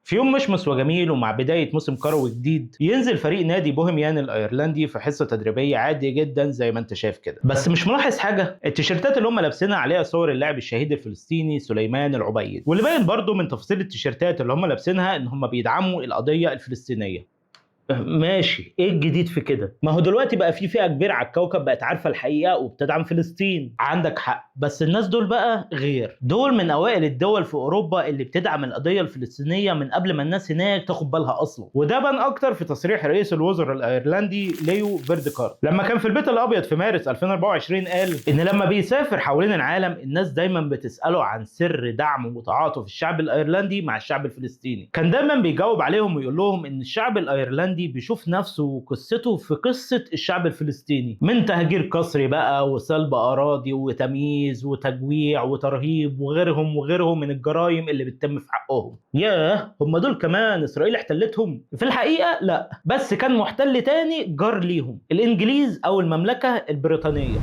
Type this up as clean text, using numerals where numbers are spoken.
في يوم مشمس وجميل ومع بداية موسم كروي جديد، ينزل فريق نادي بوهيميان الايرلندي في حصة تدريبية عادي جدا زي ما انت شايف كده. بس مش ملاحظ حاجة؟ التيشيرتات اللي هم لابسينها عليها صور اللاعب الشهيد الفلسطيني سليمان العبيد، واللي باين برضو من تفاصيل التيشيرتات اللي هم لابسينها ان هم بيدعموا القضية الفلسطينية. ماشي، ايه الجديد في كده؟ ما هو دلوقتي بقى في فئة كبيرة على الكوكب بقت عارفة الحقيقة وبتدعم فلسطين. عندك حق، بس الناس دول بقى غير، دول من اوائل الدول في اوروبا اللي بتدعم القضية الفلسطينية من قبل ما الناس هناك تاخد بالها اصلا. وده بان اكتر في تصريح رئيس الوزراء الايرلندي ليو فاردكار لما كان في البيت الابيض في مارس 2024، قال ان لما بيسافر حوالين العالم الناس دايما بتسأله عن سر دعم وتعاطف الشعب الايرلندي مع الشعب الفلسطيني. كان دايما بيجاوب عليهم ويقول لهم ان الشعب الايرلندي بيشوف نفسه وقصته في قصة الشعب الفلسطيني، من تهجير قسري بقى وسلب أراضي وتمييز وتجويع وترهيب وغيرهم وغيرهم من الجرائم اللي بتتم في حقهم. ياه، هم دول كمان إسرائيل احتلتهم؟ في الحقيقة لا، بس كان محتل تاني جار ليهم، الإنجليز أو المملكة البريطانية.